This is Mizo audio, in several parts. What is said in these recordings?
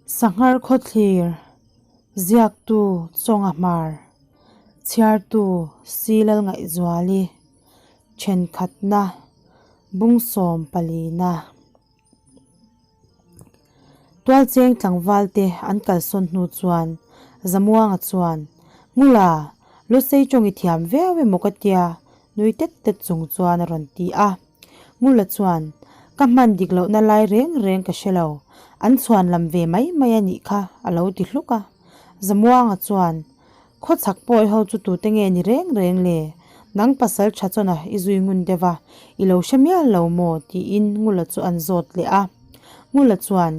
Sanghar khawthlir, Ziaktu Chawnga Hmar, Chhiartu Silal Ngaihzuali, Thenkhatna, Bungsawm palina. Tualcheng tlangvalte an kalsawn hnu chuan Zamuanga chuan, Ngula, Lusei tawng i thiam viau emaw ka tia, nui tet tet chung chuan a rawn ti a. Ngula chuan, Ka hman dik lohna lai reng reng ka hre lo, an chhuan lam ve mai mai a nih kha, a lo ti hluk a. Zamuanga chuan, Khawchhak pawi ho chu tute nge ni reng reng le? Nang pasal tha chuan a i zui ngun deuh a, i lo hre mial lo maw? tiin Ngula chu an zawt leh a. Ngula chuan,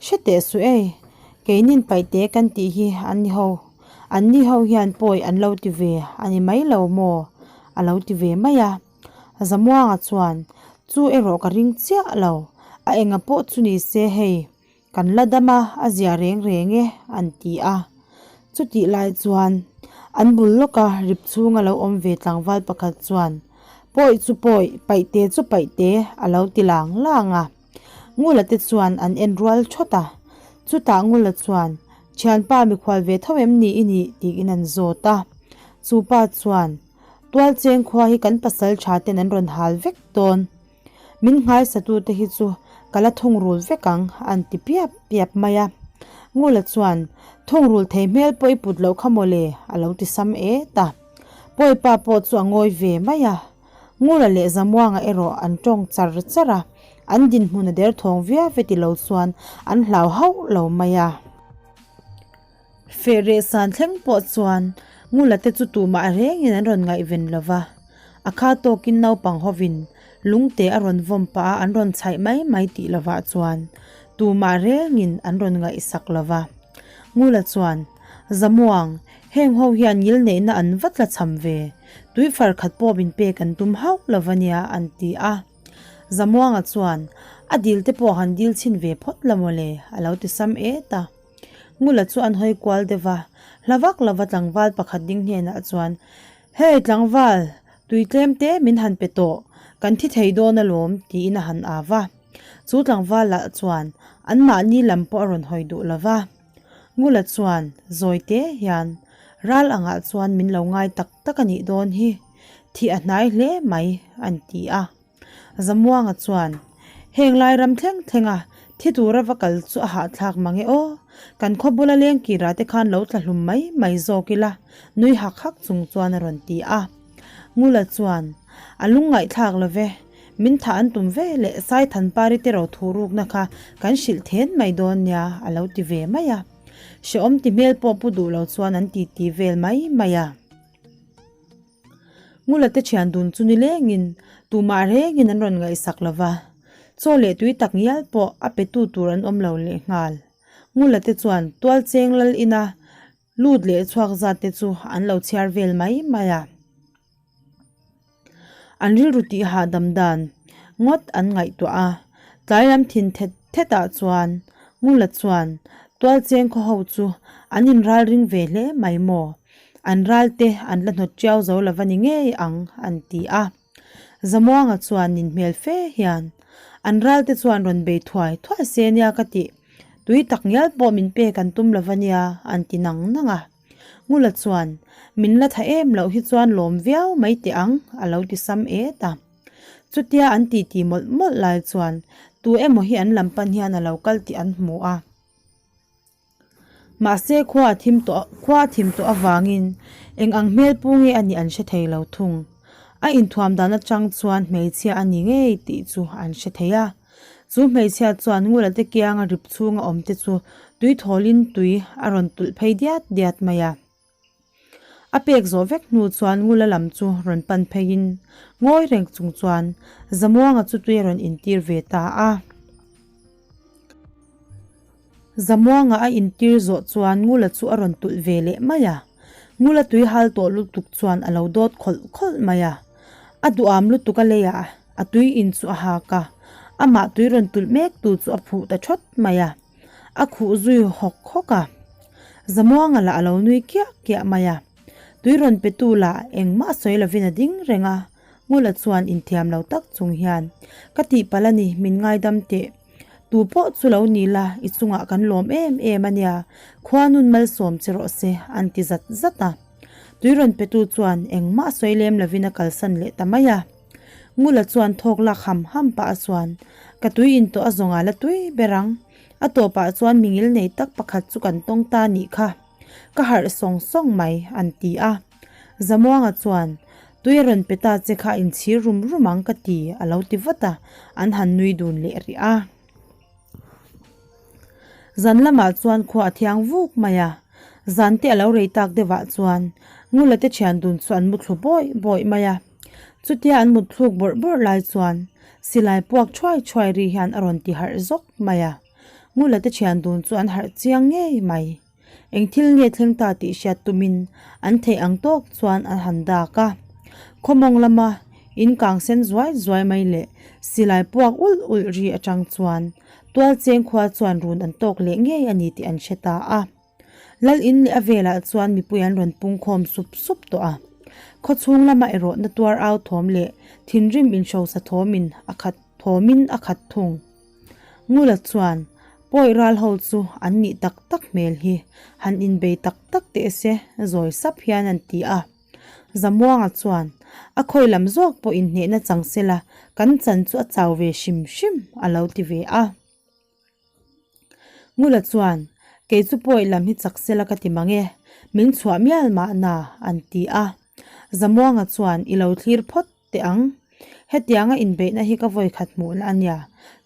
Hre teh suh ei, keinin paihte kan tih hi an ni ho, an ni ho hian pawi an lo ti ve a ni mai lo maw? a lo ti ve mai a. Zamuanga chuan, Chu erawh ka ring chiah lo, a enga pawh chu ni se hei, Kan la dam a, a zia reng reng e, an ti a. Chutih lai chuan an bul lawka rip chhunga lo awm ve tlangval pakhat chuan, Pawi chu pawi, paihte chu paihte, a lo ti lang lang a. Ngula te chuan an en rual thawt a. Chutah Ngula chuan, Thianpa mikhual ve tho em ni i nih? tiin an zawt a. Chu pa chuan, Tualcheng khua hi kan pasal tha ten an rawn hal vek dawn. Min nghaisatute hi chu ka la thungrul vek ang, an ti piap piap mai a. Ngula chuan, Thungrul thei hmel pawh i put loh kha maw le, a lo ti sam et a. Pawipa pawh chu a ngawi ve mai a. Ngula leh Zamuanga erawh an tawng char char a, an dinhmun a derthawng viau ve ti lo chuan an hlau hauh lo mai a. Fehreh san thleng pawh chuan Ngula te chu tumah rengin an rawn ngaihven lo va, a kha tawkin naupang hovin lungte a rawn vawm pah a an rawn chhaih mai mai tih lovah chuan tumah rengin an rawn ngaihsak lo va. Ngula chuan, Zamuang, heng ho hian ngil neihna an va tla cham ve, tui far khat pawh min pek an tum hauh lo va nia an ti a. Zamuanga chuan, A dil te pawh han dil chhin ve phawt la mawle, a lo ti sam et a. Ngula chu an hawi kual deuh va, hla vak lova tlangval pakhat ding hnenah chuan, Hei tlangval, tui tlem te min han pe tawh, kan thi thei dawn alawm, tiin a han au va. Chu tlangval lah chuan anmahni lam pawh a rawn hawi duh lo va. Ngula chuan zawi te hian, Ral angah chuan min lo ngai tak tak a nih dawn hi, thih a hnai hle mai, an ti a. Zamuanga chuan, Heng lai ram thleng thlenga thi tura va kal chu a hahthlak mang e aw, kan khaw bula leng kira te khan lo tla hlum mai mai zawk ila, nui hak hak chung chuan a rawn ti a. Ngula chuan, A lungngaihthlak lo ve, min thah an tum ve leh Saithanpari te ro thu rukna kha kan hrilh then mai dawn nia, a lo ti ve mai a. Hrehawm ti hmel pawh pu duh lo chuan an titi vel mai mai a. Ngula te thian dun chu ni lengin tumah rengin an rawn ngaihsak lo va, chaw leh tui tak ngial pawh a petu tur an awm lo leh nghal. Ngula te chuan tual cheng lal ina lut leh chhuak zat te chu an lo chhiar vel mai mai a. An rilru tih hahdam dan ngawt an ngaihtuah a, tlai lam thin thet thetah chuan Ngula chuan tual cheng khaw ho chu an inralring ve hle mai maw? An ralte an la hnawt tiau zo lo va ni ngei ang, an ti a. Zamuanga chuan nin hmel fe hian, An ralte chuan rawn bei thuai thuai se nia ka tih, tui tak ngial pawh min pek an tum lo va nia, an ti nang nang a. Ngula chuan, Min la tha em loh hi chuan lawm viau mai teh ang, a lo ti sam et a. Chutia an titi mawlh mawlh lai chuan tu emaw hi an lam pan hian a lo kal tih an hmu a. Mahse khua a thim tawh khua a thim tawh avangin eng ang hmel pu nge a nih an hre thei lo thung. A inthuam dan atang chuan hmeichhia a ni ngei tih chu an hre thei a. Chu hmeichhia chuan Ngula te kianga rip chhunga awm te chu tui thawlin tui a rawn tulh phei diat diat mai a. A pek zawh vek hnu chuan Ngula lam chu rawn pan pheiin ngawi reng chung chuan Zamuanga chu tui a rawn intir ve ta a. Zamuanga a intir zawh chuan Ngula chu a rawn tulh ve leh mai a. Ngula tui hal tawh lutuk chuan a lo dawt khawlh khawlh mai a. A duham lutuk a leiah a tui in chu a hak a, amah tui rawn tulh mek tu chu a phuh ta thawt mai a. A khuh zui hawk hawk a. Zamuanga lah a lo nui kiah kiah mai a. Tui rawn petu lah engmah sawi lovin a ding reng a. Ngula chuan inthiam lo tak chung hian, Ka tihpalh a ni, min ngaidam teh. Tu pawh chu lo ni la, i chungah kan lawm em em a nia, khuanun malsawm che rawh se, an ti zat zat a. Tui rawn petu chuan engmah sawi lem lovin a kalsan leh ta mai a. Ngula chuan thawk lak ham ham pah a chuan, Ka tui in tawh a zawnga la tui ber ang. A tawpah chuan mingil nei tak pakhat chu kan tawng ta nih kha. Ka harh sawng sawng mai, an ti a. Zamuanga chuan, Tui a rawn pe ta che kha inchhir rum rum ang ka ti, a lo ti vat a, an han nui dun leh rih a. Zan lamah chuan khua a thiang vuk mai a, zan te a lo rei tak deuhah chuan Ngula te thian dun chu an muthlu bawih bawih mai a. Chutia an mutthluk bawrh bawrh lai chuan silai puak thuai thuai ri hian a rawn ti harh zawk mai a. Ngula te thian dun chu an harh chiang ngei mai. Eng thil nge thleng ta tih hriat tumin an theih ang tawk chuan an han dak a. Khawmawng lama in kang sen zuai zuai mai leh silai puak ulh ulh ri atang chuan tualcheng khua chuan run an tawk leh ngei a ni tih an hre ta a. Lal in leh a velah chuan mipui an rawn pungkhawm sup sup tawh a. Khawchhung lamah erawh na tuar au thawm leh thinrim inhrosa thawmin a khat thawmin a khat thung. Ngula chuan, Pawi ral ho chu an nih tak tak hmel hi, han inbei tak tak teh se, zawi sap hian an ti a. Zamuanga chuan, A khawi lam zawk pawh inhnehna chang sela, kan chan chu a chau ve hrim hrim, a lo ti ve a. Ngula chuan, Kei chu pawi lam hi chak sela ka ti mang e, min chhuah mial mahna, an ti a. Zamuanga chuan, I lo thlir phawt teh ang. Hetianga inbeihna hi ka vawikhat hmuhna a nia,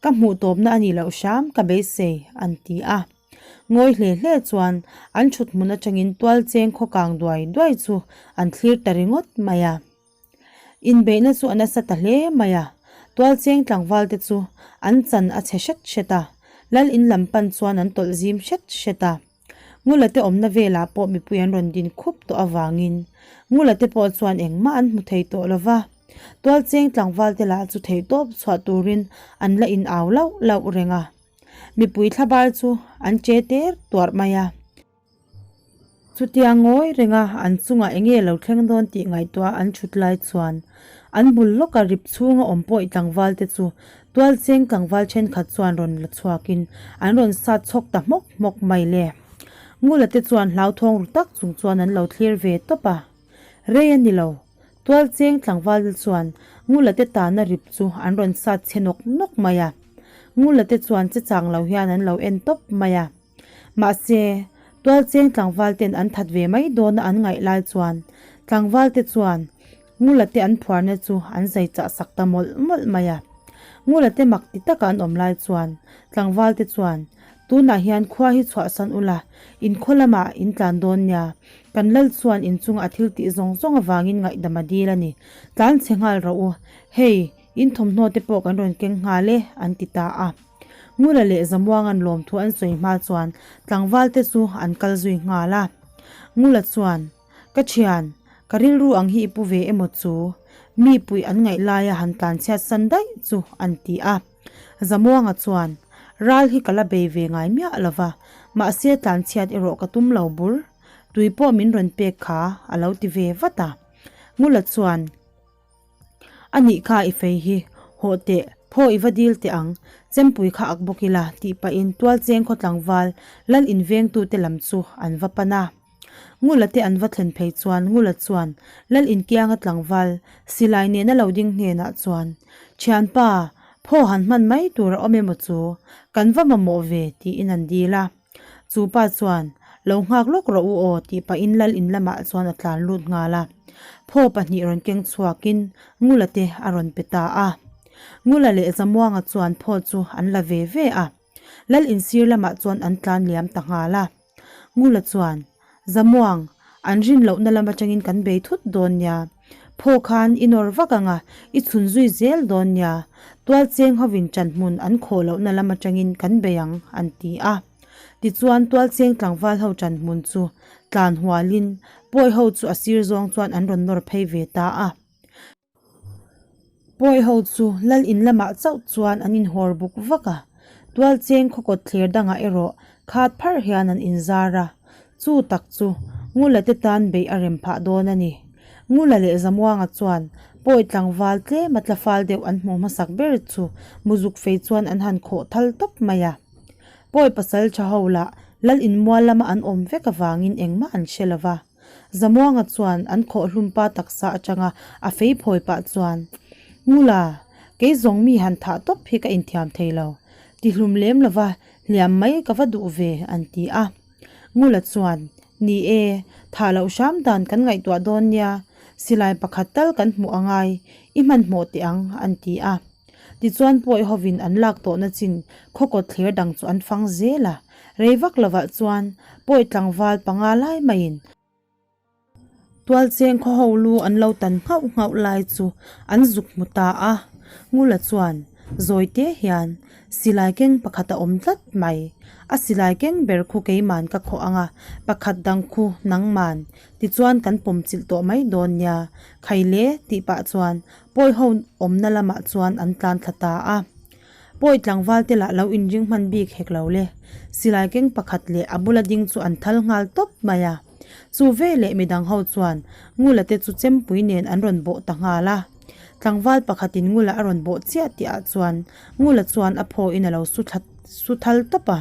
ka hmuh tawpna a nih loh hram ka beisei, an ti a. Ngawi hle hle chuan an thut hmun atangin tualcheng khaw kang duai duai chu an thlir ta ringawt mai a. Inbeihna chu a nasa ta hle mai a, tualcheng tlangvalte chu an chan a chhe hret hret a, lal in lam pan chuan an tawlh zim hret hret a. Ngula te awmna velah pawh mipui an rawn din khup tawh avangin Ngula te pawh chuan engmah an hmu thei tawh lo va, tualcheng tlangval te lah chu theihtawp chhuah turin an la in au lauh lauh reng a. Mipui thlabar chu an che ter tuarh mai a. Chutia ngawi renga an chungah enge lo thleng dawn tih ngaihtuah an thut lai chuan an bul lawka rip chhunga awm pawih tlangval te chu Tualcheng tlangval thenkhat chuan rawn la chhuakin an rawn sat chhawk ta hmawk hmawk mai le. Ngula te chuan hlauthawng ru tak chung chuan an lo thlir ve tawp a. Rei a ni lo. Tualcheng tlangval te chuan Ngula te tana rip chu an rawn sat chhe nawk nawk mai a. Ngula te chuan che chang lo hian an lo en tawp mai a. Mahse, Tualcheng tlangval ten an that ve mai dawna an ngaih lai chuan tlangval te chuan Ngula te an phuarna chu an zai chah sak ta mawlh mawlh mai a. Ngula te mak ti taka an awm lai chuan tlangval te chuan, Tunah hian khua hi chhuahsan ula, in khaw lamah in tlan dawn nia. Kan lal chuan in chunga a thil tih zawng zawng avangin ngaihdam a dil a ni. Tlan chhe nghal rawh u. Hei, in thawmhnaw te pawh kan rawn keng nghal e, an ti ta a. Ngula leh Zamuanga'n lawmthu an sawi hma chuan tlangval te chu an kal zui nghal a. Ngula chuan, Ka thian, ka rilru ang hi i pu ve emaw chu? Mi puih an ngaih laia han tlan chhiat san daih chu an ti a. Zamuanga chuan, Ral hi ka la bei ve ngai miah lo va, mahse tlan chhiat erawh ka tum lo bur. Tui pawh min rawn pek kha, a lo ti ve vat a. Ngula chuan, A nih kha i fei hi, hawh teh, phaw i va dil teh ang, chempui kha ak bawk ila tih pahin tualcheng khaw tlangval lal invengtute lam chu an va pan a. Ngula te an va thlen phei chuan Ngula chuan lal inkianga tlangval silai nena lo ding hnenah chuan, Thianpa, phaw han hman mai tur a awm emaw chu, kan va mamawh ve tiin an dil a. Chu pa chuan, Lo nghak lawk rawh u aw tih pahin lal in lamah chuan a tlan lut nghal a. Phaw pahnih rawn keng chhuakin Ngula te a rawn pe ta a. Ngula leh Zamuanga chuan phaw chu an la ve ve a. Lal in sir lamah chuan an tlan liam ta nghal a. Ngula chuan, Zamuang, an rin lohna lam atangin kan bei thut dawn nia. Phaw khan i nawr vak ang a, i chhun zui zel dawn nia. Tualcheng hovin ṭanhmun an khawh lohna lam atangin kan bei ang, an ti a. Tichuan tualcheng tlangval ho ṭanhmun chu tlan hualin pawi ho chu a sir zawng chuan an rawn nawr phei ve ta a. Pawi ho chu lal in lamah chauh chuan an inhawr buk vak a, tualcheng khawkawt thlir dangah erawh khat pharh hian an inzar a, chu tak chu Ngula te tan beih a rem phah dawn a ni. Ngula leh Zamuanga chuan. Pawi tlangval tlem a tlafal deuh an hmuh hmasak ber chu muzuk fei chuan an han khawh thal tawp mai a. Pawi pasal tha ho lah lal inmual lama an awm vek avangin engmah an hre lo va. Zamuanga chuan an khawh hlum pa taksa atanga a fei phawi pah chuan, Ngula, kei zawng mi han thah tawp hi ka inthiam thei lo. Tihlum lem lova hliam mai ka va duh ve, an ti a. Ngula chuan, Ni e, thah loh hram dan kan ngaihtuah dawn nia, silai pakhat tal kan hmuh a ngai, i hmanhmawh teh ang, an ti a. Tichuan pawi hovin an lak tawhna chin khawkawt thler dang chu an fang zel a, rei vak lovah chuan pawi tlangval panga lai maiin tualcheng khaw ho lu an lo tan nghauh nghauh lai chu an zuk hmu ta a. Ngula chuan zawi te hian silai keng pakhat a awm tlat mai, a silai keng ber khu keiman ka khawh ang a, pakhat dang khu nangman tichuan kan pawm chilh tawh mai dawn nia, khaile tih pah chuan Pawi ho awmna lamah chuan an tlan thla ta a. Pawi tlangval te lah lo inring hman bik hek lo le. Silai keng pakhat leh a bula ding chu an thal nghal tawp mai a. Chu veleh midang ho chuan Ngula te chu chempui nen an rawn bawh ta nghal a. Tlangval pakhatin Ngula a rawn bawh chiah tih ah chuan Ngula chuan a phaw in a lo su thla su thal tawp a.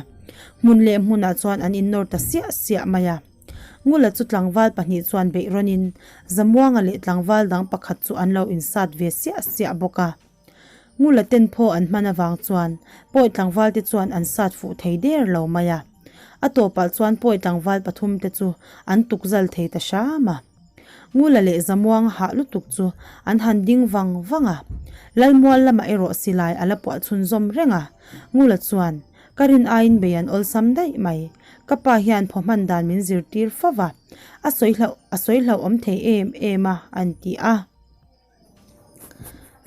Hmun leh hmunah chuan an innawr ta siah siah mai a. Ngula chu tlangval pahnih chuan beih rawnin Zamuanga leh tlangval dang pakhat chu an lo insat ve siah siah bawk a. Ngula ten phaw an hman avang chuan pawi tlangval te chuan an sat fuh thei der lo mai a. A tawpah chuan pawi tlangval pathum te chu an tukzal thei ta hram a. Ngula leh Zamuanga hah lutuk chu an han ding vang vang a. Lalmual lamah erawh silai a la puah chhunzawm reng a. Ngula chuan Ka rin aiin bei an awlsam daih mai. Ka pa hian phaw hman dan min zirtir fo va, a sawi hlauh a sawi hlauhawm thei em em a, an ti a.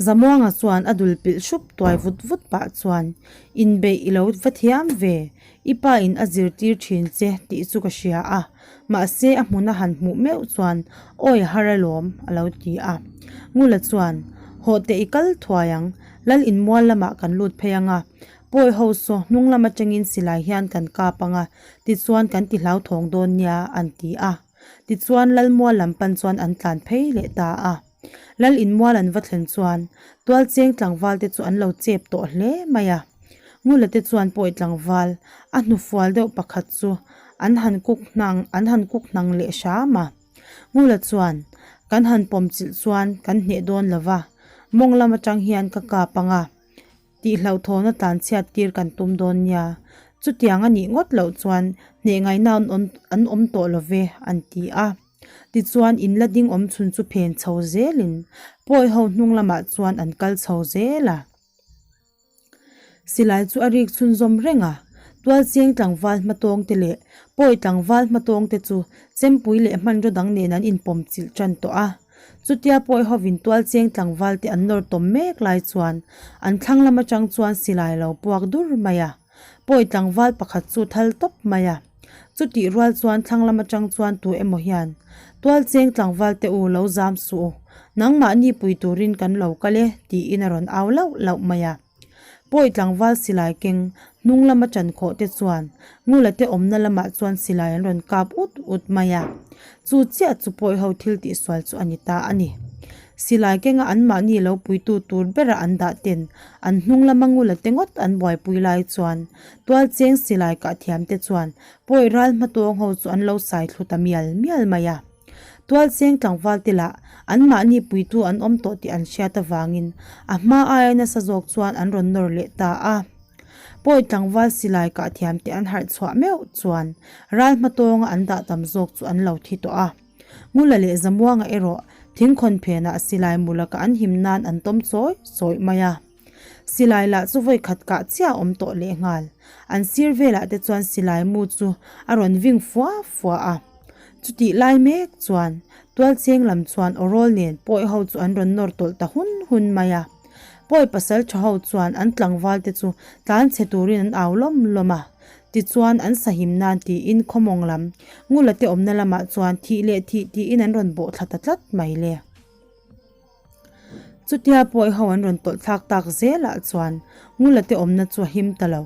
Zamuanga chuan a dul pilh hrup tuai vut vut pah chuan, Inbeih i lo va thiam ve, i pa in a zirtir thin che tih chu ka hria a, mahse a hmuna han hmuh meuh chuan awi har alawm, a lo ti a. Ngula chuan, Hawh teh i kal thuai ang, Lal inmual lamah kan lut phei ang a, Pawi ho saw hnung lam atangin silai hian kan kap ang a, tichuan kan ti hlauthawng dawn nia, an ti a. Tichuan Lalmual lam pan chuan an tlan phei leh ta a. Lal inmual an va thlen chuan Tualcheng tlangval te chu an lo chep tawh hle mai a. Ngula te chuan pawi tlangval a hnufual deuh pakhat chu an han kuk hnang an han kuk hnang leh hram a. Ngula chuan kan han pawm chilh chuan kan hneh dawn lo va, mawng lam atang hian ka kap ang a. Tih hlauhthawna tlan chhiat tir kan tum dawn nia. Chutiang a nih ngawt loh chuan hneh ngaihna an awm an awm tawh lo ve, an ti a. Tichuan in la ding awm chhun chu phen chho zelin pawi ho hnung lamah chuan an kal chho zel a. Silai chu a rik chhunzawm reng a, Tualcheng tlangval hmatawng te leh pawi tlangval hmatawng te chu chempui leh hmanraw dang nen an inpawm chilh tan tawh a. Chutia pawi hovin tualcheng tlangval te an nawr tawm mek lai chuan an thlang lam atang chuan silai lo puak dur mai a. Pawi tlangval pakhat chu thal tawp mai a. Chutih rual chuan thlang lam atang chuan tu emaw hian, Tualcheng tlangval te u lo zam suh u, nangmahni pui turin kan lo kal e, tiin a rawn au lauh lauh mai a. Pawi tlangval silai keng hnung lama ṭan khawh te chuan Ngula te awmna lamah chuan silai an rawn kap ut ut mai a. Chu chiah chu pawi ho thil tihsual chu a ni ta a ni. Silai kenga anmahni lo puitu tur bera an dah ten an hnung lama Ngula te ngawt an buaipui lai chuan Tualcheng silai kah thiam te chuan pawi ral hmatawng ho chu an lo sai thlu ta mial mial mai a. Tualcheng tlangval te lah anmahni puitu an awm tawh tih an hriat avangin a hma aia nasa zawk chuan an rawn nawr leh ta a. Pawi tlangval silai kah thiam te an harh chhuah meuh chuan ral hmatawnga an dah tam zawk chu an lo thi tawh a. Ngula leh Zamuanga erawh thingkhawn phenah silai mu laka an him nan an tawm chawi chawi mai a. Silai lah chu vawi khat kah chiah a awm tawh lehnghal. An sir velah te chuan silai mu chu a rawn ving fua fua a. Chutih lai mek chuan Tualcheng lam chuan awrawl nen pawi ho chu an rawn nawr tawlh ta hun hun mai a. Pawi pasal tha ho chuan an tlangval te chu tlan chhe turin an au lawm lawm a. Tichuan an sahim nan tiin khawmawng lam Ngula te awmna lamah chuan thih leh thih tiin an rawn bawh thla ta tlat mai le. Chutia pawi ho an rawn tawlh thlak tak zelah chuan Ngula te awmna chu a him ta lo.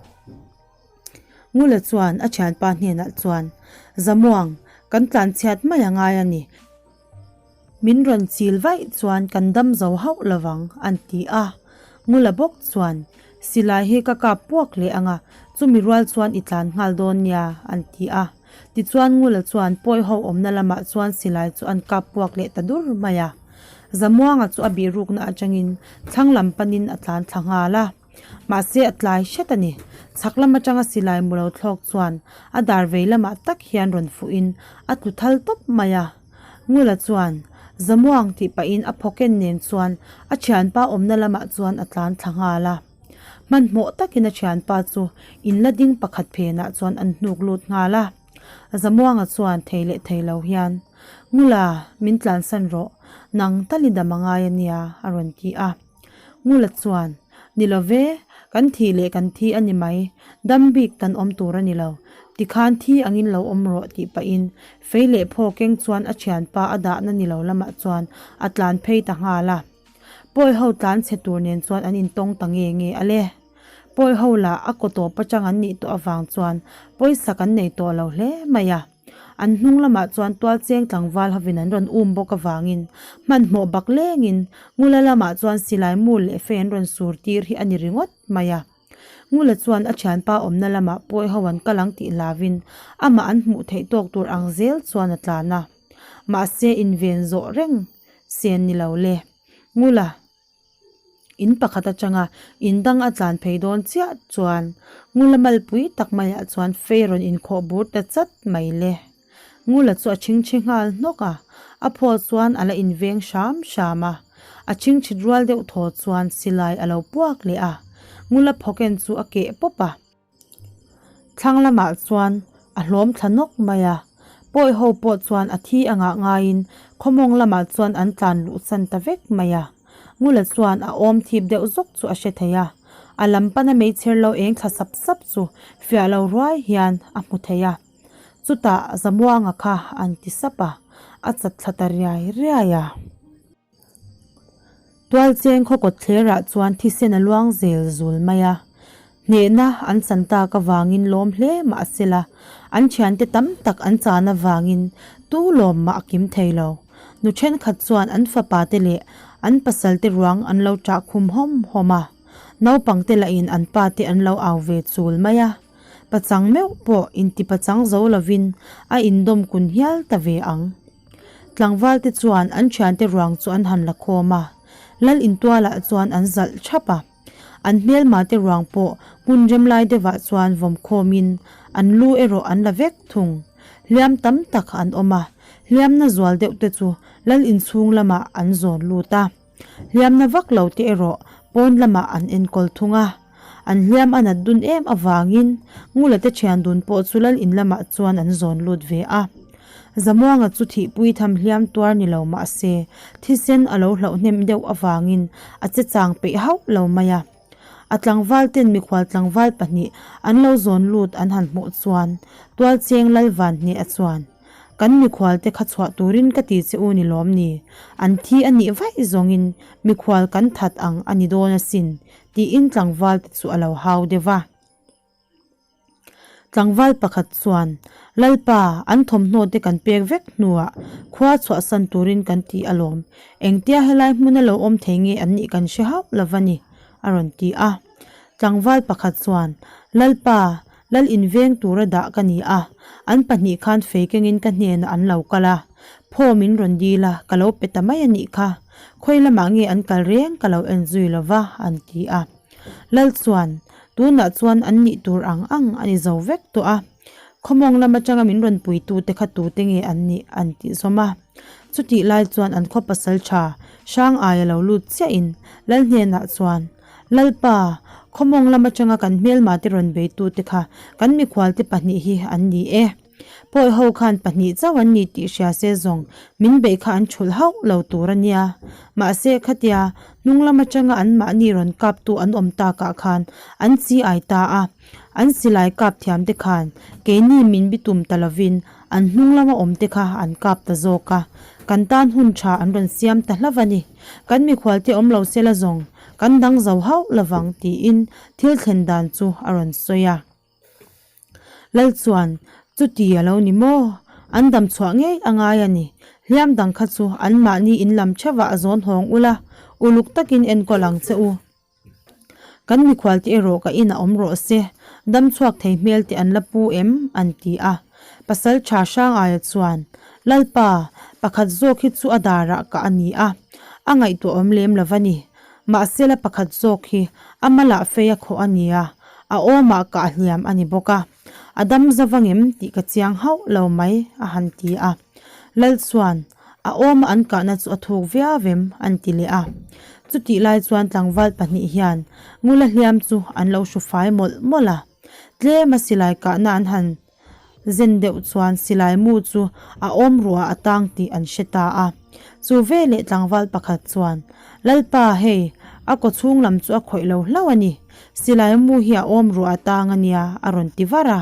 Ngula chuan a thianpa hnenah chuan, Zamuang, kan tlan chhiat mai a ngai a ni. Min rawn chil vaih chuan kan dam zo hauh lovang, an ti a. Ngula bawk chuan, Silai hi ka kap puak leh ang a, chumi rual chuan i tlan nghal dawn nia, an ti a. Tichuan Ngula chuan pawi ho awmna lamah chuan silai chu an kap puak leh ta dur mai a. Zamuanga chu a bihrukna atangin thlang lam panin a tlan thla nghal a. Mahse a tlai hret a ni. Chhak lam atanga silai mu lo thlawk chuan a dar vei lamah tak hian rawn fuhin a tlu thal tawp mai a. Ngula chuan Zamuang tih pahin a phawken nen chuan a thianpa awmna lamah chuan a tlan thla nghal a. Hmanhmawh takin a thianpa chu in la ding pakhat phenah chuan an hnuk lut nghal a. Zamuanga chuan thei leh thei lo hian, Ngula, min tlansan rawh, nang tal i dam a ngai a nia, a rawn ti a. Ngula chuan, Ni lo ve, kan thih leh kan thi a ni mai, dam bik kan awm tur a ni lo. Tikhan thi angin lo awm rawh tih pahin fei leh phaw keng chuan a thianpa a dahna ni lo lamah chuan a tlan phei ta nghal a. Pawi ho tlan chhe tur nen chuan an intawng ta nge nge a le. Pawi ho lah a kaw tawp atang an nih tawh avang chuan pawisa kan nei tawh lo hle mai a. An hnung lamah chuan tualcheng tlangval hovin an rawn um bawk avangin hmanhmawh bak lengin Ngula lamah chuan silai mu leh fei an rawn sur tir hi a ni ringawt mai a. Ngula chuan a thianpa awmna lamah pawi ho an kal ang tih hlavin amah an hmuh theih tawk tur ang zel chuan a tlan a. Mahse inven zawh reng sen ni lo le. Ngula. In pakhat atanga in dang a tlan phei dawn chiah chuan Ngula malpui tak maiah chuan fei rawn inkhawh bur ta chat mai le. Ngula chu a chhingchhi nghal hnawk a, a phaw chuan a la inveng hram hram a. A chhingchhit rual deuh thaw chuan silai a lo puak leh a, Ngula phawken chu a keh pawp a. Thlang lamah chuan a hlawm thla nawk mai a, pawi ho pawh chuan a thi angah ngaiin khawmawng lamah chuan an tlan luh chan ta vek mai a. Ngula chuan a awm thip deuh zawk chu a hre thei a, a lam pana meichher lo eng thla sap sap chu fiah lo ruai hian a hmu thei a. Chutah Zamuanga kha an ti sap a, a chat thla ta riai riai a. Tualcheng khaw kawt thlerah chuan thisen a luang zel zul mai a, hnehna an chan tak avangin lawm hle mah sela, an thiante tam tak an chan avangin tu lawm mah a kim thei lo. Nu thenkhat chuan an fapa te leh an pasal te ruang an lo ṭah khum hawm hawm a, naupang te lahin an pa te an lo au ve chul mai a, pachang meuh pawh inti pachang zo lovin a indawm kun hial ta ve ang. Tlangval te chuan an thiante ruang chu an han la khawm a, Lal intualah chuan an zalh thap a. An hmelma te ruang pawh hmun rem lai deuhah chuan vawm khawmin an lu erawh an la vek thung. Hliam tam tak an awm a, hliamna zual deuh te chu Lal inchhung lamah an zawn lut a. Hliamna vak lo te erawh pawn lamah an enkawl thung a. An hliam a nat dun em avangin Ngula te thian dun pawh chu lal in lamah chuan an zawn lut ve a. Zamuanga chu thihpui tham hliam tuar ni lo mah se thisen a lo hlauh hnem deuh avangin a che chang peih hauh lo mai a. A tlangval ten mikhual tlangval pahnih an lo zawn lut an han hmuh chuan Tualcheng Lal Vanhne-a chuan, Kan mikhual te kha chhuah turin ka ti che u ni lawm ni? An thi a nih vaih zawngin mikhual kan that ang a ni dawn asin, tiin tlangval te chu a lo hau deuh va. Tlangval pakhat chuan, Lalpa, an thawmhnaw te kan pek vek hnuah khua chhuahsan turin kan ti alawm. Engtia helai hmuna lo awm thei nge an nih kan hre hauh lo va ni, a rawn ti a. Tlangval pakhat chuan, Lalpa, Lal inveng tura dah ka ni a, an pahnih khan fei kengin ka hnenah an lo kal a, phaw min rawn dil a, ka lo pe ta mai a nih kha, khawi lamah nge an kal reng ka lo en zui lo va, an ti a. Lal chuan, Tunah chuan an nih tur ang ang a ni zo vek tawh a, khawmawng lam atanga min rawn puitute kha tute nge an nih an tih zawm a. Chutih lai chuan an khaw pasal tha Hrang aia lo lut chiahin Lal hnenah chuan, Lalpa, khawmawng lam atanga kan hmelma te rawn beitute kha kan mikhualte pahnih hi an ni e. Pawi ho khan pahnih chauh an ni tih hria se zawng min beih kha an thulh hauh lo tur a nia. Mahse khatia hnung lam atanga anmahni rawn kaptu an awm takah khan an chi ai ta a. An silai kap thiam te khan keini min bitum ta lovin an hnung lama awm te kha an kap ta zawk a. Kan tan hun tha an rawn siam ta hlauh a ni. Kan mikhualte awm lo sela zawng kan dang zo hauh lovang tiin thil thlen dan chu a rawn sawi a. Lal chuan, Chuti a lo ni maw? An dam chhuah ngei a ngai a ni. Hliam dang kha chu anmahni in lam theuhah a zawn hawng ula, uluk takin enkawl ang che u. Kan mikhual te erawh ka inah awm rawh se, dam chhuak thei hmel te an la pu em? an ti a. Pasal tha Hrangaia chuan, Lalpa, pakhat zawk hi chu a darah kah a ni a, a ngaihtuah awm lem lo va ni. Mahsela pakhat zawk hi a malah fei a khawh a ni a, a awmah kah hliam a ni bawk a. A dam za vang em tih ka chiang hauh lo mai, a han ti a. Lal chuan, A awma an kahna chu a thuk viau em? an ti leh a. Chutih lai chuan tlangval pahnih hian Ngula hliam chu an lo hru fai mawlh mawlh a. Tlema silai kahna an han zen deuh chuan silai mu chu a awm ruah a tang tih an hre ta a. Chu veleh tlangval pakhat chuan, Lalpa hei, a kaw chhung lam chu a khawih lo hlauh a ni. Silai mu hi a awm ruah a tang a nia, a rawn ti var a.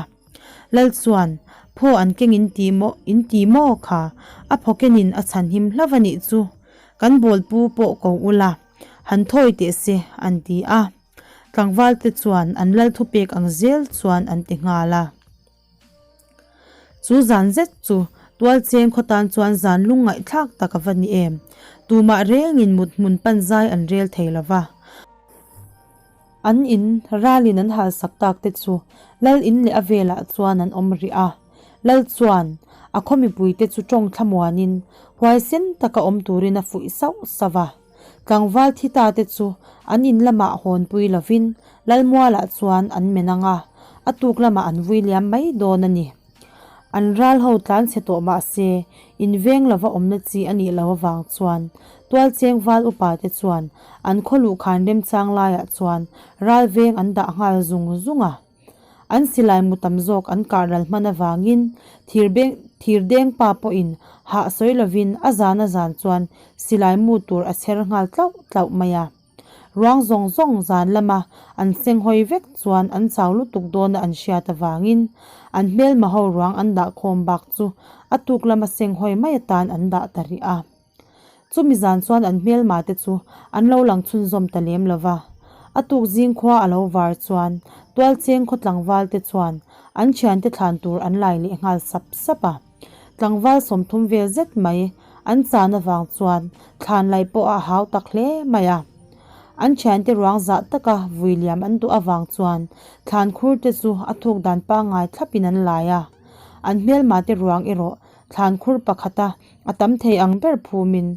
Lal chuan, Phaw an keng in ti maw, in ti maw kha? A phaw kenin a chhanhim hlauh a nih chu. Kan bawlpu pawh ko ula, han thawi teh se, an ti a. Tlangval te chuan an lal thupek ang zel chuan an ti nghal a. Chu zan zet chu Tualcheng khaw tan chuan zan lungngaihthlak tak a va ni em. Tumah rengin mut hmun pan zai an rel thei lo va. An in ralin an halsak tak te chu Lal in leh a velah chuan an awm rih a. Lal chuan a khaw mipuite chu tawng thlamuanin huaisen taka awm turin a fuih sauh sauh a. Tlangval thi ta te chu an in lamah hawnpui lovin Lalmualah chuan an men ang a, a tuk lamah an vui liam mai dawn a ni. An ral ho tlan chhe tawh mah se, in veng lova awmna chi a nih loh avang chuan Tualcheng val upa te chuan an khaw luhkhan remchang laiah chuan ral veng an dah nghal zung zung a. An silai mu tam zawk an kah ral hman avangin thirdeng pa pawhin hah sawi lovin a zan a zan chuan silai mu tur a chher nghal tlauh tlauh mai a. Ruang zawng zawng zan lama an senghawi vek chuan an chau lutuk dawna an hriat avangin an hmelma ho ruang an dah khawm bak chu a tuk lama senghawi mai atan an dah ta rih a. Chumi zan chuan an hmelma te chu an lo lang chhunzawm ta lem lo va. A tuk zing khua a lo var chuan Tualcheng khaw tlangval te chuan an thiante thlan tur an lai leh nghal sap sap a. Tlangval 30 vel zet mai an chan avang chuan thlan laih pawh a hau tak hle mai a. An thiante ruang zah taka vui liam an duh avang chuan thlan khur te chu a thuk dan pangngai thlapin an lai a. An hmelma te ruang erawh thlan khur pakhata A tam thei ang ber phumin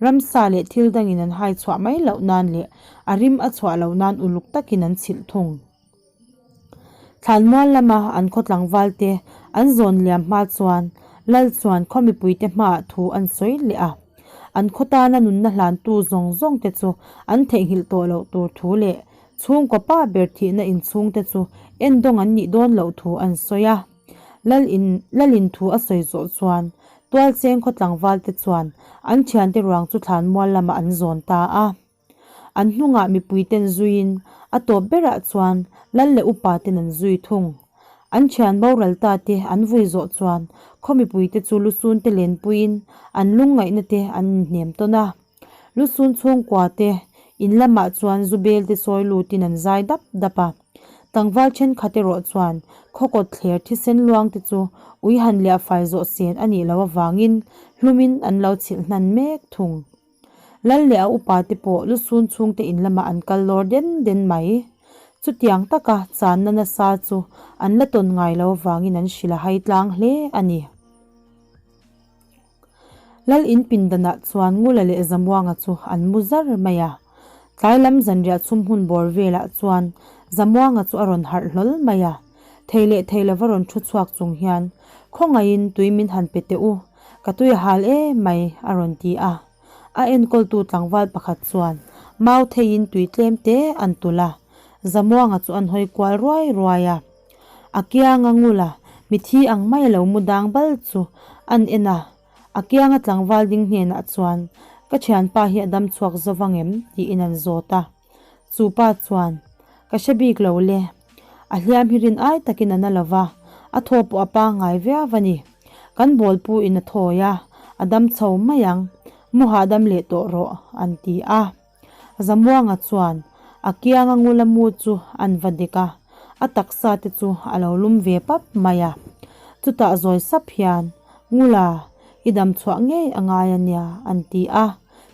ramsa leh thil dangin an hai chhuah mai loh nan leh a rim a chhuah loh nan uluk takin an chhilh thung. Thlanmual lama an khaw tlangval te an zawn liam hma chuan Lal chuan khaw mipuite hmaah thu an sawi leh a. An khaw tana nunna hlantu zawng zawng te chu an theihnghilh tawh loh tur thu leh chhungkaw pa ber thihna inchhungte chu endawng an nih dawn loh thu an sawi a. Lal in Lal in thu a sawi zawh chuan Tualcheng khaw tlangval te chuan an thiante ruang chu thlanmual lamah an zawn ta a. An hnungah mipui ten zuiin a tawp berah chuan Lal leh upa ten an zui thung. An thian boral ta te an vui zawh chuan khaw mipui te chu lusun te lenpuiin an lungngaihna te an inhnem tawn a. Lusun chhungkua te in lamah chuan zu bel te sawi lutin an zai dap dap a. Tlangval thenkhat erawh chuan khawkawt thler thisen luang te chu ui han liah fai zawh sen a nih loh avangin hlumin an lo chhilh hnan mek thung. Lal leh a upa te pawh lusun chhungte in lamah an kal lawr den den mai. Chutiang taka channa nasa chu an la tawn ngai lo avangin an hrilh a hai tlang hle a ni. Lal in pindanah chuan Ngula leh Zamuanga chu an mu zar mai a. Tlai lam zanriah chhum hun bawr velah chuan Zamuanga chu a rawn harh hlawl mai a. Thei leh thei lova rawn thu chhuak chung hian, Khawngaihin tui min han pe teh u, ka tui a hal em mai, a rawn ti a. A enkawltu tlangval pakhat chuan mau theiin tui tlem te an tulh a. Zamuanga chu an hawi kual ruai ruai a. A kianga ngula mithi ang mai lo mu dang bal chu an en a, a kianga tlangval ding hnenah chuan, Ka thianpa hi a dam chhuak zo vang em? tiin an zawt a. Chu pa chuan, Ka hre bik lo le. A hliam hi rin ai takin a na lo va, a thaw pawh a pangngai viau a ni. Kan bawlpu in a thawi a, a dam chho mai ang. Mu hahdam leh tawh rawh, an ti a. Zamuanga chuan a kianga ngula mu chu an va dek a. A taksa te chu a lo lum ve pap mai a. Chutah zawi sap hian, Ngula, i dam chhuah ngei a ngai a nia, an ti a.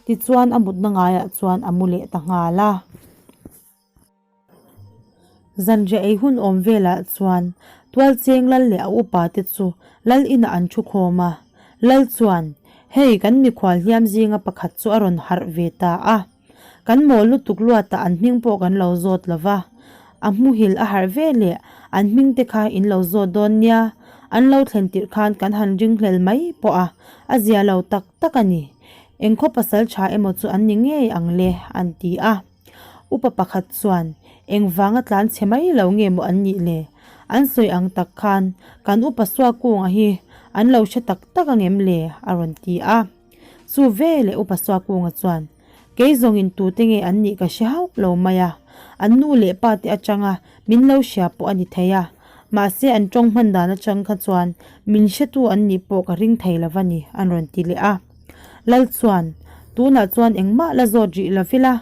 Tichuan a mutna ngaiah chuan a mu leh ta nghal a. Zanriah ei hun awm velah chuan Tualcheng lal leh a upa te chu lal inah an thu khawm a. Lal chuan, Hei kan mikhual hliam zinga pakhat chu a rawn harh ve ta a. Kan mawl lutuk luatah an hming pawh kan lo zawt lo va. A hmuhil a harh ve leh an hming te kha in lo zawt dawn nia. An lo thlen tirh khan kan han ringhlel mai pawh a, a zia lo tak tak a ni. Engkhaw pasal tha emaw chu an ni ngei ang le, an ti a. Upa pakhat chuan, Engvanga tlan chhe mai lo nge maw an nih le? An sawi ang tak khan kan upa Suakunga hi an lo hre tak tak angem le? a rawn ti a. Chu veleh upa Suakunga chuan, Kei zawngin tute nge an nih ka hre hauh lo mai a, an nu leh pa te atanga min lo hria pawh a ni thei a, mahse an tawng hman dan atang kha chuan min hretu an nih pawh ka ring thei lo va ni, an rawn ti leh a. Lal chuan, Tunah chuan engmah la zawt rih lo ila,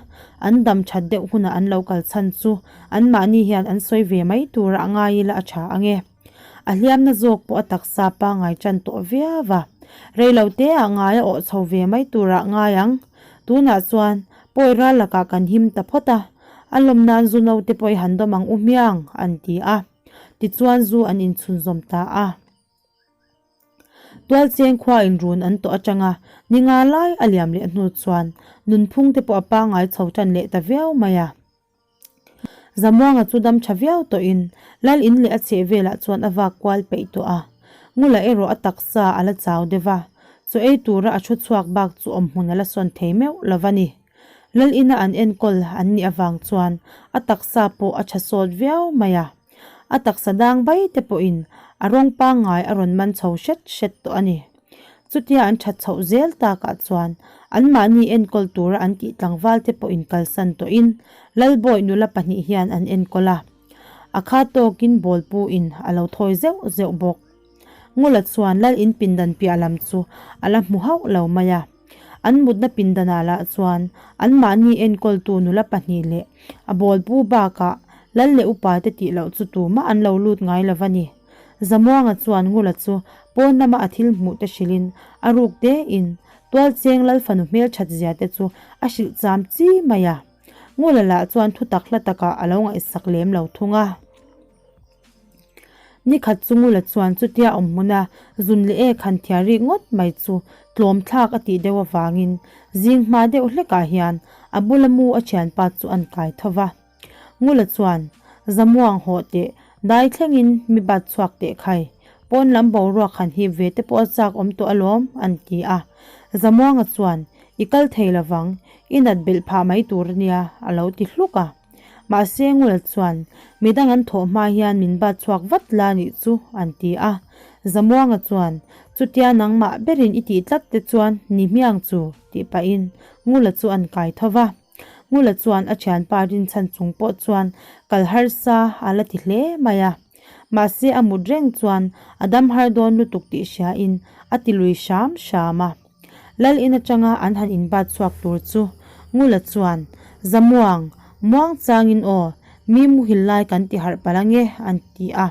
an dam that deuh hunah an lo kal chhan chu anmahni hian an sawi ve mai tura a ngai ila a tha ang e. A hliamna zawk pawh a taksa pangngai tan tawh viau a, reilo teah ngai a awh chho ve mai turah ngai ang. Tunah chuan pawi ral lakah kan him ta phawt a, a lawm nan zu naute pawh i han dawm ang u hmiang, an ti a. Tichuan zu an inchhunzawm ta a. Tualcheng khua in run an tawh atanga ni nga lai a liam leh hnu chuan nunphung te pawh a pangngai chho tan leh ta viau mai a. Zamuanga chu dam tha viau tawhin Lal in leh a chheh velah chuan a vak kual peih tawh a. Ngula erawh a taksa a la chau deuh a, chaw ei tura a thu chhuak bak chu awmhmun a la sawn thei meuh lo va ni. Lal ina an enkawl an nih avang chuan a taksa pawh a tha sawt viau mai a. A taksa dang bai te pawhin a rawng pangngai a rawn man chho hret hret tawh a ni. Chutia an that chhoh zel takah chuan anmahni enkawl tura an tih tlangval te pawhin kalsan tawhin Lalbawi nula pahnih hian an enkawl a. A kha tawkin bawlpuin a lo thawi zeuh zeuh bawk. Ngula chuan Lal in pindan piah lam chu a la hmu hauh lo mai a. An mutna pindanah lah chuan anmahni enkawltu nula pahnih leh a bawlpu bakah Lal leh upa te tih loh chu tumah an lo lut ngai lo va ni. Zamuanga chuan Ngula chu pawn lama a thil hmuh te hrilhin a ruk tein Tualcheng Lal fanu hmelthat zia te chu a hrilh cham chi mai a. Ngula lah chuan thutak hla takah a lo ngaihsak lem lo thung a. Nikhat chu Ngula chuan chutia awm hmuna zun leh ek han thiar rik ngawt mai chu tlawm thlak a tih deuh avangin zing hma deuh hlekah hian a bula mu a thianpa chu an kai tho va. Ngula chuan, Zamuang hawh teh, dai thlengin mi bat chhuak teh khai, pawn lam boruak han hip ve te pawh a chak awm tawh alawm, an ti a. Zamuanga chuan, I kal thei lovang, i nat belh phah mai tur a nia, a lo ti hluk a. Mahse Ngula chuan, Midang an thawh hma hian min bat chhuak vat la nih chu, an ti a. Zamuanga chuan, Chutia nangmah berin i tih tlat te chuan ni hmiang chu, tih pahin Ngula chu an kai tho va. Ngula chuan a thianpa rinchhan chung pawh chuan kal harsa a la ti hle mai a. Mahse a mut reng chuan a dam har dawn lutuk tih hriain a ti lui hram hram a. Lal in atanga an han inbat chhuak tur chu Ngula chuan, Zamuang, muang changin aw, mi muhil lai kan ti harh palh ange, an ti a.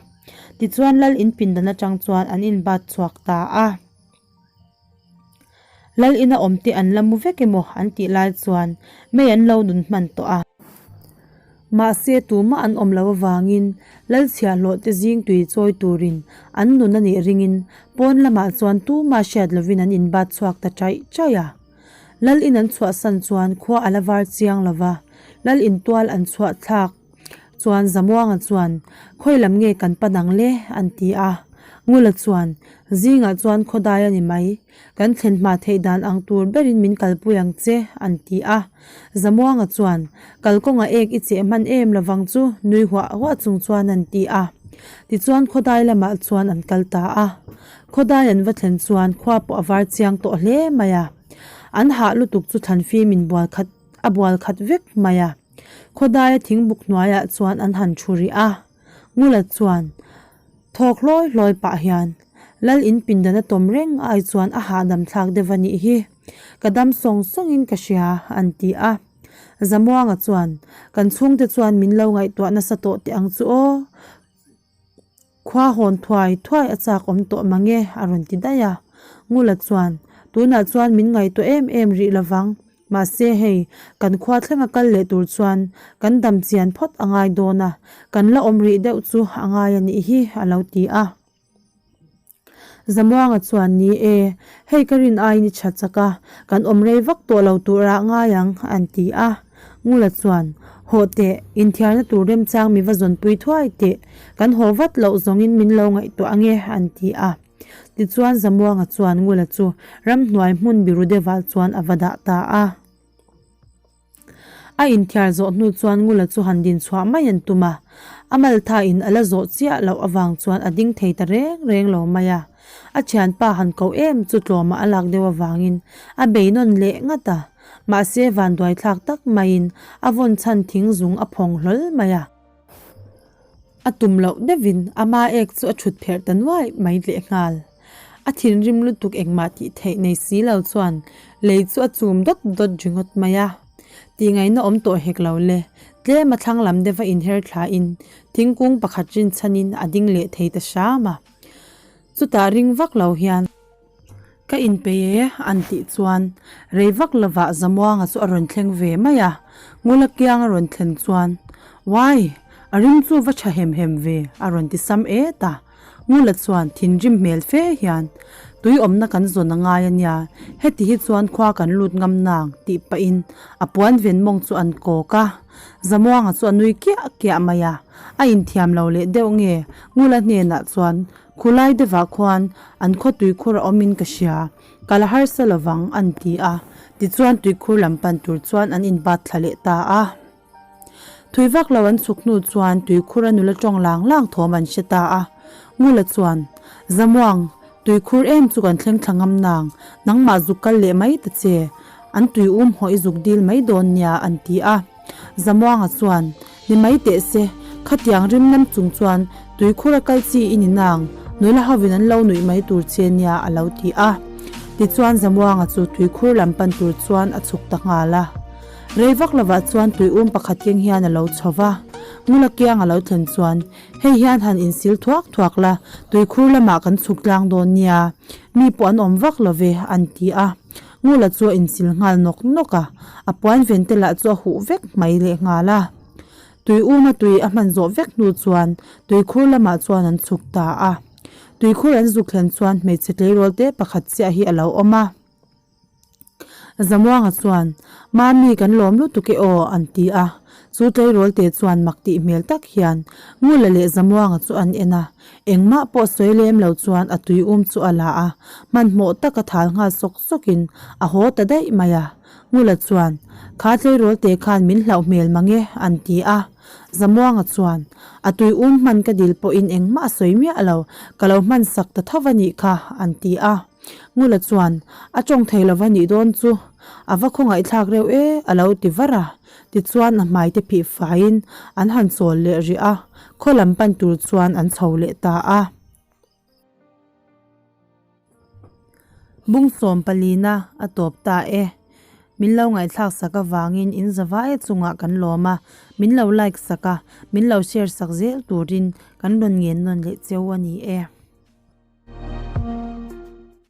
Tichuan Lal in pindan atang chuan an inbat chhuak ta a. Lal ina awm te an la mu vek emaw an tih lai chuan mei an lo nun hman tawh a. Mahse tumah an awm loh avangin Lal chhiahhlawh te zing tui chawi turin an nun a nih ringin pawn lamah chuan tumah hriat lovin an inbat chhuak ta chaih chaih a. Lal in an chhuahsan chuan khua a la var chiang lova, Lal intual an chhuah thlak. Chuan Zamuanga chuan, Khawi lam nge kan pan ang le? an ti a. Ngula chuan, Zingah chuan khawdai a ni mai. Kan thlen hma theih dan ang tur berin min kalpui ang che, an ti a. Zamuanga chuan, Kalkawngah ek i cheh hman em lovang chu, nui huah huah chung chuan an ti a. Tichuan khawdai lamah chuan an kal ta a. Khawdai an va thlen chuan khua pawh a var chiang tawh hle mai a. An hah lutuk chu thlanfim in bual khat a bual khat vek mai a. Khawdaia thingbuk hnuaiah chuan an han thu rih a, Ngula chuan thawk hlawi hlawi pah hian Lal in pindan a tawm reng ai chuan a hahdam thlak deuh a nih hi, ka dam sawng sawngin ka hria an ti a. Zamuanga chuan, Kan chhungte chuan min lo ngaihtuah nasa tawh teh ang chu aw. Khua hawn thuai thuai a chak awm tawh mang e, a rawn ti daih a. Ngula chuan, Tunah chuan min ngaihtuah em em rih lovang. Mahse hei, kan khua thlenga kal leh tur chuan kan dam chian phawt a ngai dawn a, kan la awm rih deuh chu a ngai a nih hi, a lo ti a. Zamuanga chuan, Ni e, hei ka rin aiin i tha chak a, kan awm rei vak tawh lo turah ngai ang, an ti a. Ngula chuan, Hawh teh, inthiarna tur remchang mi va zawnpui thuai teh, kan haw vat loh zawngin min lo ngaihtuah ange, an ti a. Tichuan Zamuanga chuan Ngula chu ramhnuai hmun biru deuhah chuan a va dah ta a. A inthiar zawh hnu chuan Ngula chu han din chhuah mai an tum a, a maltha in a la zawh chiah loh avang chuan a ding thei ta reng reng lo mai a. A thianpa han koh em chu tlawmah a lak deuh avangin a bei nawn leh ngat a, mahse vanduai thlak tak maiin a vawn chhan thing zung a phawng hlawl mai a. A tum loh deuhin ama ek chu a thut pherh ta nuai mai lehnghal. A thinrim lutuk engmah tih theih nei si lo chuan lei chu a chum dawt dawt ringawt mai a. Tihngaihna awm tawh hek lo le, tlem a thlang lam deuha inher thlain thingkung pakhat rinchhanin a ding leh thei ta hram a. Chutah ring vak lo hian. Ka inpeih e, an tih chuan rei vak lovah Zamuanga chu a rawn thleng ve mai a, Ngula kiang a rawn thlen chuan, Uai, a rim chu va tha hem hem ve, a rawn ti sam et a. Ngula chuan thinrim hmel fe hian, Tui awmna kan zawn a ngai a nia, heti hi chuan khua kan lut ngam nang, tih pahin a puan ven mawng chu an kawk a. Zamuanga chu a nui kiah kiah mai a, a inthiam lo leh deuh nge Ngula hnenah chuan Khulai deuhah khuan an khaw tuikhur a awmin ka hria, ka la harsa lovang an ti a, tichuan tuikhur lam pan tur chuan an inbat thla leh ta a. Thui vak lo an chhuk hnu chuan tuikhur a nula tawng lang lang thawm an hre ta a, Ngula chuan, Zamuang, tuikhur em chu kan thleng thla ngam nang, nangmah zuk kal leh mai ta che, an tui um haw i zuk dil mai dawn nia an ti a. Zamuanga chuan, Ni mai teh se, khatiang rim nam chung chuan tuikhur a kal chi i ni nang, nula hovin an lo nuih mai tur che nia a lo ti a. Tichuan Zamuanga chu tuikhur lam pan tur chuan a chhuk ta nghal a. Rei vak lovah chuan tuium pakhat keng hian a lo chho va, Ngula kiang a lo thlen chuan, Hei hian han insil thuak thuak la, tuikhur lamah kan chhuk tlang dawn nia, mi pawh an awm vak lo ve, an ti a. Ngula chu a insil nghal nawk nawk a, a puan ven te lah chu a huh vek mai leh nghal a. Tui uma tui a hman zawh vek hnu chuan tuikhur lamah chuan an chhuk ta a. Tuikhur an zuk thlen chuan hmeichhe tleirawl te pakhat chiah hi a lo awm a. Zamuanga chuan, Mami kan lawm lutuk e aw, an ti a. Chu tleirawl te chuan mak tih hmel tak hian Ngula leh Zamuanga chu an en a. Engmah pawh sawi lem lo chuan a tui um chu a la a, hmanhmawh taka thal nghal sawk sawkin a haw ta daih mai a. Ngula chuan, Kha tleirawl te khan min hlauh hmel mang e, an ti a. Zamuanga chuan, A tui um hman ka dil pawhin engmah a sawi miah lo, ka lo hman sak ta tho va nih kha, an ti a. Ngula chuan, A tawng thei lo va nih dawn chu, a va khawngaihthlak reuh e, a lo ti var a. Tichuan a hmai te phih faiin an han chawl leh rih a, khaw lam pan tur chuan an chho leh ta a. Bung sawm palina a tawp ta e. Min lo ngaihthlak sak avangin in zavai chungah kan lawm a, min lo like sak a, min lo share sak zel turin kan rawn ngen nawn leh cheu a ni e.